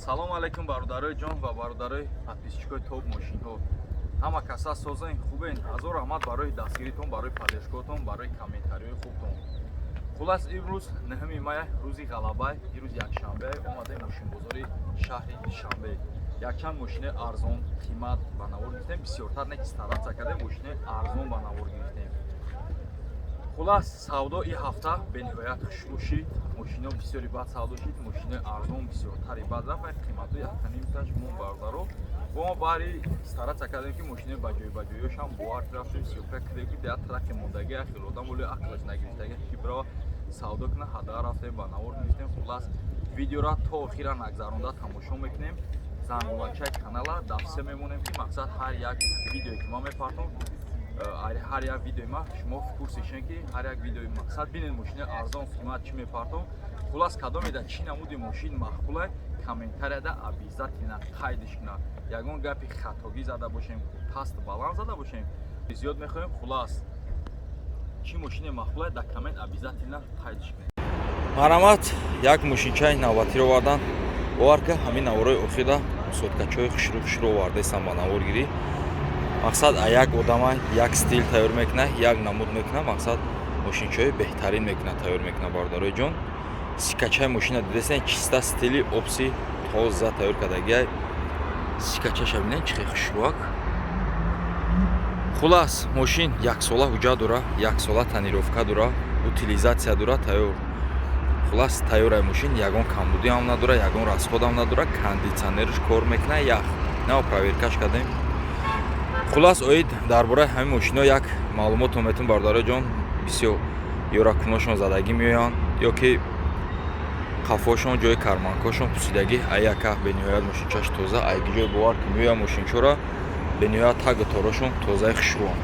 Салом алейкум, бародарои ҷон ва бародарои подписчикои топ мошинҳо. Ҳама каса созен, хубен? Ҳазор раҳмат барои дастгиритон, барои поддержкаотон, барои комментариҳои хубтон. Хулас, имрӯз 9 май, рӯзи ғалаба, ирӯз якшанбе, омадем мошинбозори шаҳри Душанбе. Якчанд мошини арзон қимат ба навор гирифтем, бисёртар не ки стараться кардем, мошини арзон ба навор гирифтем. Хулас, савдо и ҳафта бениҳоят хушрӯ шид, мошино бисёри бад савдо шид, мошинои арзон бисёртари бад рафт, қиматҳо яканимташ мон, бародаро. Бо мо баҳри стараться кардем, ки мошинои ба ҷой ба ҷоёшам бовар рафтем, съёмка кардем, ки дея траки мондаги, ахел одам оле ақлаш нагирифтаги, ки бирава савдо кунад, ҳада рафтем, ба навор гирифтем. Хулас, видеора то охира нагзаронда тамошо мекунем, зангулачаи канала дафсе мемонем, ки мақсад ҳар як видеое ки ман мепартом, ҳар як видеои ма шумо в курсе шен, ки ҳар як видеои мақсад бинед, мошини арзон қимат чӣ мепартом. Хулас, кадомеда чӣ намуди мошин маъқулай, комментарияда обязательно қайдиш кунад. Ягон гапи хатогӣ зада бошем, паст баланд зада бошем, зиёд мехоҳем. Хулас, чӣ мошине маъқулай, дар коммент обязательно қайдиш кунед. Марҳамат, як мошинчаи навбатиро овардан. Бовар ка, ҳамин наворои охира соткачои хушрӯ хушрӯ овардаистам ба наворгирӣ. Мақсад, а як одама як стил тайёр мекуна, як намуд мекуна, мақсад, мошинчаҳои беҳтарин мекуна, тайёр мекуна. Бародарои ҷон, сикачаи мошина дидестен, чиста, стили опси, тоза тайёр кардагиай. Сикачаша бинен, чӣ хел хушрӯак. Хулас, мошин яксола ҳуҷҷат дора, яксола тонировка дора, утилизация дора, тайёр. Хулас, тайёрай мошин, ягон камбудиам надора, ягон расходам надора, кондитсионерш кор мекуна, ях нав проверкаш кардем. Хулас, оид дар бораи ҳамин мошино як маълумотон метун, бародарои ҷон. Бисёр ёракуношон задагӣ меоянд ё ки қафошон, ҷои карманкошон пусидагӣ. Аяка бениҳоят мошинчаш тоза, айги ҷой бовар ки меояд, мошинчора бениҳоят тагу торошон тозаи хушрӯанд.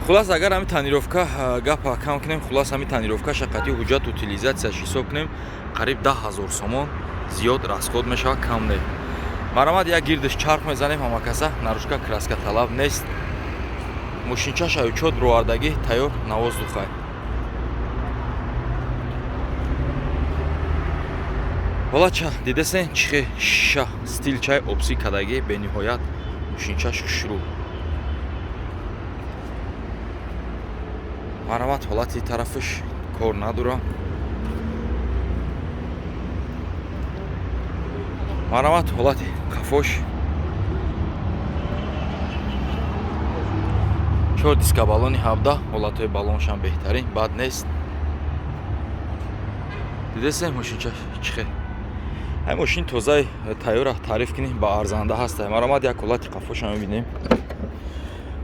Хулас, агар ҳамин тонировка гапа кам кунем, хулас, ҳамин тонировкаша қатъи ҳуҷҷат, утилизатсияш ҳисоб кунем, қариб 10 000 сомон зиёд расход мешавад, кам не. Марҳамат, як гирдиш чарх мезанем. Ҳамакаса наружка краска талаб нест. Мошинчаш аючот бировардагӣ, тайёр, на воздухай. Ҳолатча дидесен, чӣ хел шиша, стилчаи обсӣ кардагӣ, бениҳоят мошинчаш хушрӯ. Марҳамат, ҳолати тарафаш кор надора. Марҳамат, ҳолати қафош, чор диска, баллони 17, ҳолатҳои баллоншам беҳтарин, бад нест. Дидесем, мошинча чӣ хел. Ҳай, мошин тозаи тайёра, таъриф кунӣ ба арзанда ҳаста. Марҳамат, як ҳолати қафоша мебинем.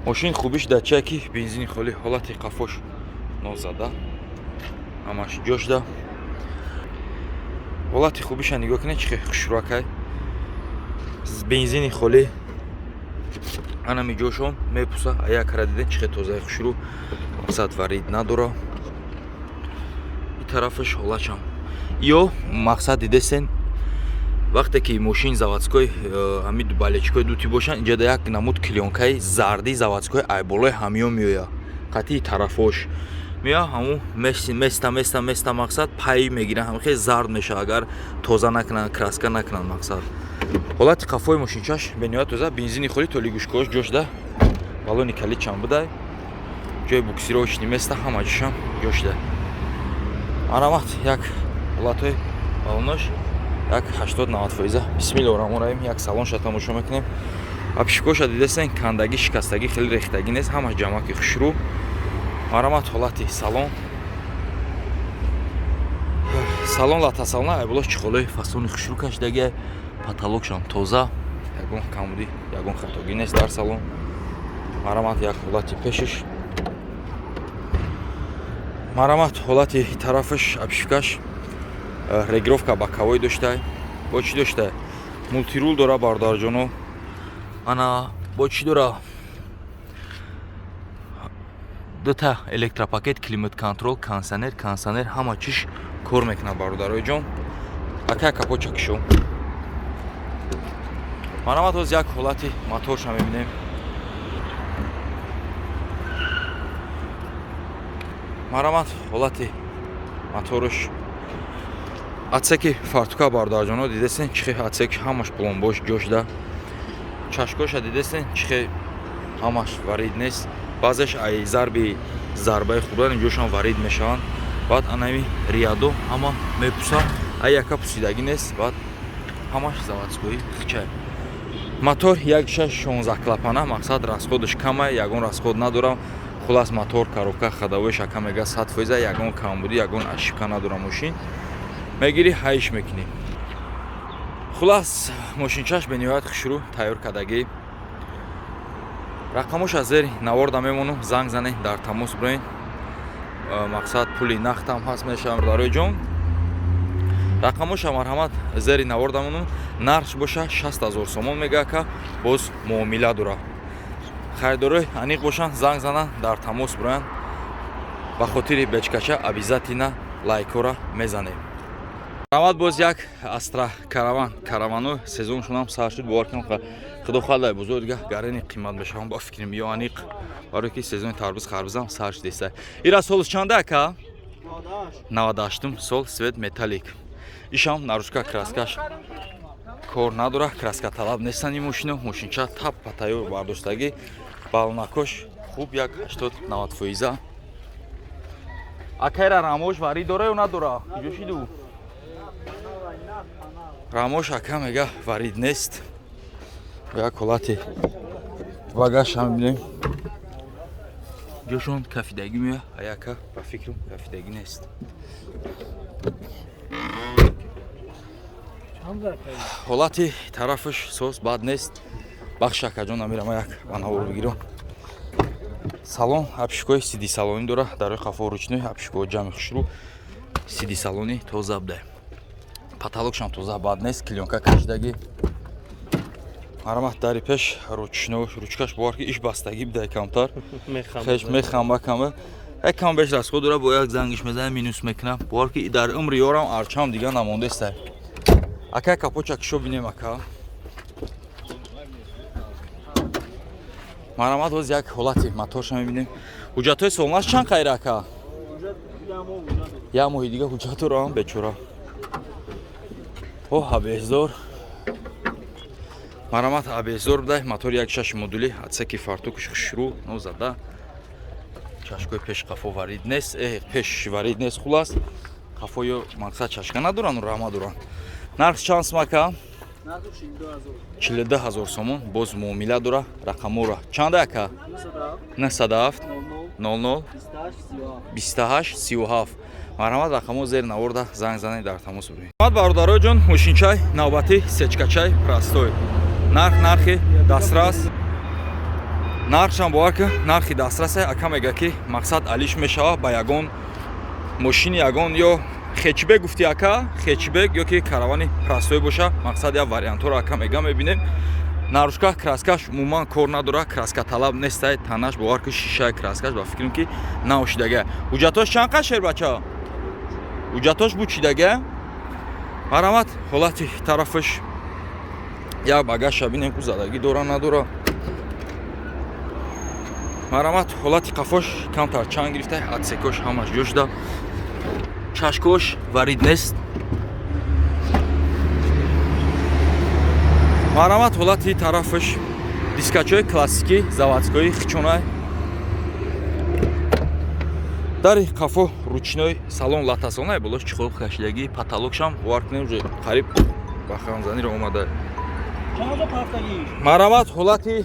Мошин хубиш дар чия, ки бензини холӣ, ҳолати қафош нозада, ҳамаш ҷошда. Ҳолати хубиша нигоҳ кунед, чӣ хел хушрӯакай. Бензини холӣ, анами ҷошон мепуса. Аякара диден, чӣ хел тозаи хушрӯ, мақсад, варид надора. И тарафаш ҳолатшам ё мақсад дидесен, вақте ки мошин заводской, ҳамин балечкои дути бошанд, инҷода як намуд клёнкаи зарди заводской айболои ҳамиё меояд, қатъии тарафош меояд, ҳамун места места места, мақсад, пай мегиранд, ҳам хеле зард мешавад, агар тоза накунанд, краска накунанд. Мақсад, ҳолати қафои мошинчаш бениҳоят тоза, бензини холӣ, то лягушкаош ҷошда, баллони калидчам будай, ҷои буксировочный места ҳама ҷошам ҷошда. Марҳамат, як ҳолатҳои баллонош як 80-90 фоиза. Бисмиллоҳ раҳмон раҳим. Як салонша тамошо мекунем. Обшивкоша дидесен, кандагӣ, шикастагӣ, хеле рехтагӣ нест, ҳамаш ҷамъаки хушрӯ. Марҳамат, ҳолати салон. Салон латасалона, айболош чехолои фасони хушрӯ кашидаги, потолокшам тоза, ягон камбудӣ, ягон хатогӣ нест дар салон. Марҳамат, як ҳолати пешиш. Марҳамат, ҳолати тарафаш, обшивкаш, регулировка боковой доштай, бо чӣ доштай, мультирул дора, бародарҷоно. Ана, бо чӣ дора, дута электропакет, климат контроль, кондиционер, ҳама чиш кор мекунад, бародарои ҷон. Акая, капотча кишо. Марҳамат, ҳоз як ҳолати моторша мебинем. Марҳамат, ҳолати моторш. Отсеки фартука, бародарҷоно, дидесен, чихе отсек, ҳамаш пломбош ҷошда. Чашкоша дидесен, чихе ҳамаш варид нест. Баъзеш ай зарби зарбаи хӯрдан ҷошам варид мешаванд. Баъд анами риядо ҳама мепуса, ай яка пусидагӣ нест. Баъд ҳамаш заводской хичай. Мотор 1.6, 16 клапана, мақсад, расходаш камай, ягон расход надорам. Хулас, мотор, коробка, ходовой шака мега 100%, ягон камбудӣ, ягон ошибка надорам. Мошин мегирӣ, ҳайш мекунӣ. Хулас, мошинчаш бениҳоят хушрӯ тайёр кардагӣ. Рақамош аз зери наворда мемонам, занг занед, дар тамос бироед. Мақсад, пули нақтам ҳаст, мешавам. Барои ҷон, рақамоша марҳамат, зери наворда монам. Нархш боша 60 000 сомон мега, ака, боз муомила дора. Харидорои аниқ бошанд, занг зананд, дар тамос бироянд. Ба хотири бечкача обязательно лайкора мезанем. Равад, боз як Астра Караван. Каравано сезоншонам сар шуд, бовар кунам, худо хоҳад, бузург дига гарени қимат мешавам, ба фикрам, ё аниқ, барое ки сезони тарбуз харбузам сар шудеста. Ира солш чанда, ака? 98 сол, цвет металлик. Ишам наружка краскаш кор надора, краска талаб нестан ин мошино. Мошинча таппа тайёр бардоштагӣ, балонакош хуб, як 80-90 фоиза. Акайра рамош варид дора ё надора? Куҷо шиду рамош? Ака мега, варид нест. Як ҳолати багажам мебинем, ҷошон кафидагӣ меояд. Аяка, ба фикрам, кафидагӣ нест. Ҳолати тарафаш соз, бад нест. Бахш, акаҷон, намирам, як ба навор бигирам. Салон обшивкои сиди салонӣ дора, дарои қафо ручной, обшивко ҷамъи хушрӯ, сиди салонӣ тоза буда, потолокшам тоза, бад нест, клеёнка кашидагӣ. Марҳамат, дари пеш ручной, ручкаш, бовар ки, иш бастагӣ бидай камтар хеш мехамба кама, як кам беш расход дора. Бо як зангиш мезанам, минус мекунам. Бовар ки, дар умри ёрам арчам дига намондеста. Ака, капоча кишо бинем, ака. Марҳамат, ҳоз як ҳолати моторша мебинем. Ҳуҷҷатҳои солонаш чанд қайра, ака? Як моҳи дига ҳуҷҷат дорам, бечора. О, абездор. Марҳамат, абездор будай. Мотори 1.6 модули, отсеки фартукш хушрӯ нозада, чашкои пеш қафо варид нест, пеш варид нест. Хулас, қафо ё мақсад чашка надоранд, рама доранд. Нарх чанд сум, ака? 42 000 сомон, боз муомила дора. Рақамора чанда, ака? 907 00 28 37. Марҳамат, рақамо зери наворда, занг занед, дар тамос биред. Бародарои ҷон, мошинчай навбатӣ сечкачай простой. Нарх нархи дастрас, нархшам, бовар ки, нархи дастрасе. Ака мега, ки мақсад алиш мешава ба ягон мошини, ягон ё хэтчбек гуфти, ака, хэтчбек ё ки Каравани простой боша. Мақсад, як вариантҳоро ака мега, мебинем. Наружка краскаш умуман кор надора, краска талаб нестай. Танаш, бовар ки, шишаи краскаш, ба фикрам, ки наошидага. Ҳуҷҷатош чанд қад, шербача? Ҳуҷҷатош буд чидага. Марҳамат, ҳолати тарафаш як багажша бинем, ку задагӣ дора, надора. Марҳамат, ҳолати қафош камтар чанг гирифта, отсекош ҳамаш ҷо шуда, чашкош варид нест. Марҳамат, ҳолати тарафаш дискачои классикӣ, заводской хичонай. Дари қафо ручной, салон латасонай, болош чехол кашидагӣ, потолокшам, бовар кунем, уже қариб ба ханзаниро омада. Марҳамат, ҳолати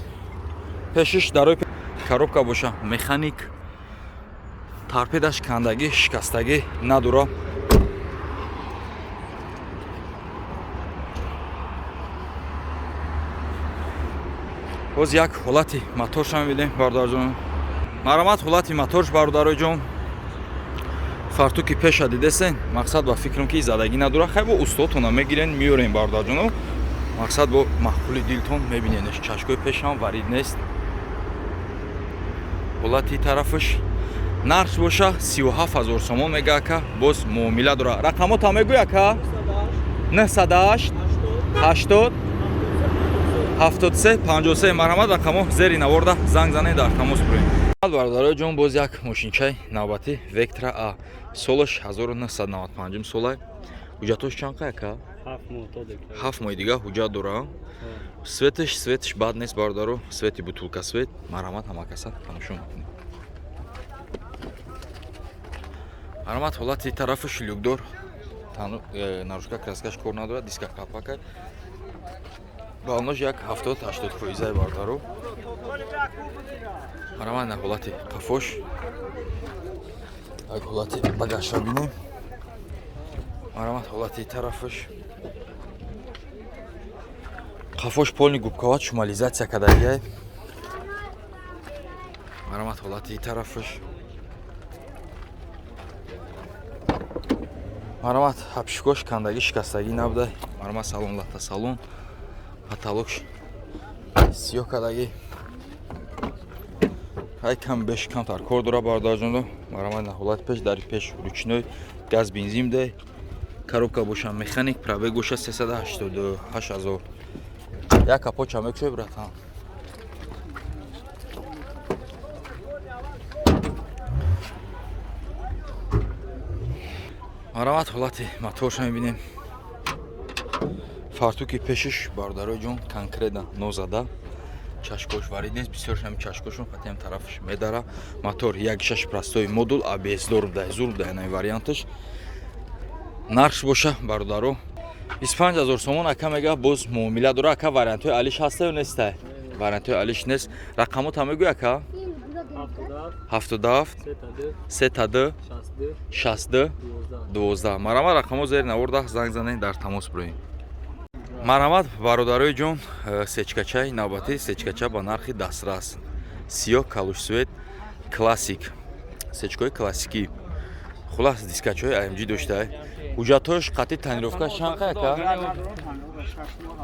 пешиш, дарои коробка боша механик, торпедаш кандагӣ, шикастагӣ надора. Боз як ҳолати моторша мебинем, бародарҷон. Марҳамат, ҳолати моторш, бародарои ҷон. Фартуки пеша дидесен, мақсад, ба фикрам, ки задагӣ надора. Хай, бо устодтона мегирен, меёрем, бародарҷоно. Мақсад, бо маъқули дилтон мебиненеш. Чашкои пешам варид нест. Ҳолати тарафаш, нархш боша 37 000 сомон мега, ака, боз муомила дора. Рақамота мегӯй, ака? 908 80 73 53. Марҳамат, рақамо зери наворда, занг занед, дар тамос бурем. Бародарои ҷон, боз як мошинчаи навбатӣ, Вектра А, солаш 1995 солай. Ҳуҷҷатош чанд қа, ака? 7 моҳ то деклар. 7 моҳи дига ҳуҷҷат дора. Светаш бад нест, бародаро, свети бутулка свет. Марҳамат, ҳама каса тамошо мекунем. Марҳамат, ҳолати тарафаш люкдор, наружка краскаш кор надорад, диска капака. Балонош як 70-80 фоизай, бародаро. Марҳамат, на ҳолати қафош. Як ҳолати багажша бинем. Марҳамат, ҳолати тарафаш. Қафош полный губковат, шумализация кардагиай. Марҳамат, ҳолати тарафаш. Марҳамат, обшивкош кандагӣ, шикастагӣ набуда. Марҳамат, салон лата салон. Потолокш сиёҳ кардагӣ. Ай кам беш камтар кор дора, бародарҷондо. Марҳамат, на ҳолати пеш, дари пеш ручной, газ бензин дай. Коробка боша механик, пробег боша 388 ҳазор. Як капот мекушой, братан. Марҳамат, ҳолати моторша мебинем. Фартуки пешиш, бародарои ҷон, конкретно нозада. Чашкош варид нест, бисёрш ҳами чашкошон хатиам тарафаш медара. Мотор 1.6 простой модул, ABS дор буда, зур буда ҳамин варианташ. Нархш боша, бародаро, 25 ҳазор сомон ака мега, боз муомила дора. Ака, вариантҳои алиш ҳаста ё неста? Вариантҳои алиш нест. Рақамота мегӯй, ака? 77 77 32 32 62 62 12. 12. Марҳамат, рақамо зери наворда, занг занед, дар тамос бироед. Марҳамат, бародарои ҷон, сечкачаи навбатӣ, сечкача ба нархи дастрас, сиёҳ калушсвет, классик, сечкаҳои классикӣ. Хулас, дискачаҳои AMG доштай. Ҳуҷҷатҳояш қатъи тонировкаш чанд қа, ака?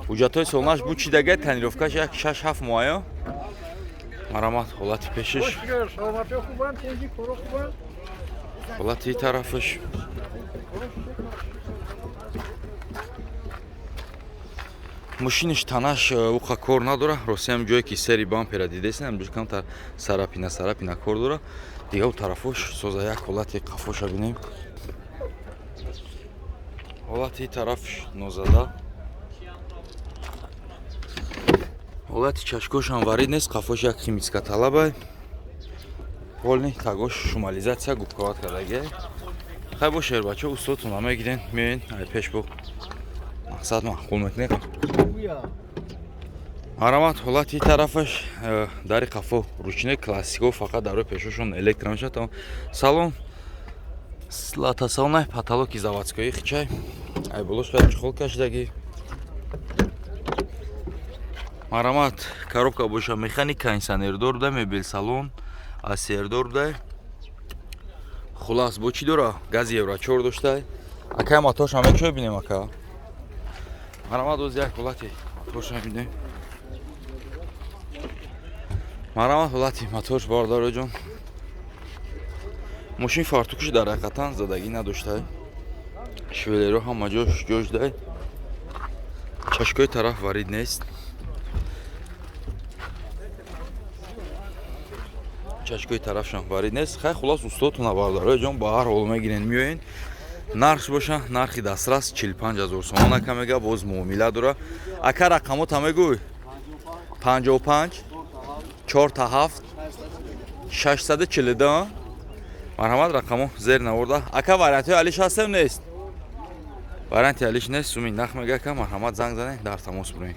Ҳуҷҷатҳои солнаш бу чи дагай, тонировкаш як 6-7 моҳаё. Марҳамат, ҳолати пешиш, ҳолати тарафаш. Мошиниш танаш уқа кор надора. Рости, ҳам ҷое ки сери бампера дидесен, ҳамҷо камтар сарапина сарапина кор дора. Дига у тарафош соза. Як ҳолати қафоша бинем. Ҳолати тарафш нозада. Ҳолати чашкошам варид нест, қафош як химчистка талабай. Полный тагош шумализация, губковат кардагиай. Хай бо шербачо, устодтона мегирен, меоен, ай пеш бо мақсад маъқул мекунед. Марҳамат, ҳолати тарафаш, дари қафо ручной, классико, фақат дарои пешошон электро мешавад. Салон лата салонай, потолоки заводской хичай. Ай болош хеле чехол кашидагӣ. Марҳамат, коробка боша механик, кондиционердор буда, мебел салон асердор буда. Хулас, бо чӣ дора? Гази евро 4 доштай. Акай, моторша мекушой, бинем, ака. Марҳамат, оз як ҳолати моторша мебинем. Марҳамат, ҳолати моторш, бародароҷон. Мошин фартукш дар ҳақиқатан задагӣ надоштай. Швеллеро ҳама ҷош ҷош дай. Чашкои тараф варид нест. Чашкои тарафшам варид нест. Хай, хулас, устодтона, бародарои ҷон, ба ҳар ҳол мегирен, меоен. Нархш боша нархи дастрас 45 ҳазор сомон ака мега, боз муомила дора. Ака, рақамота мегӯй? 55 4 7 642. Марҳамат, рақамо зер наворда. Ака, вариантҳои алиш ҳастем нест? Варианти алиш нест. Суми нах мега, ака. Марҳамат, занг занед, дар тамос бироед.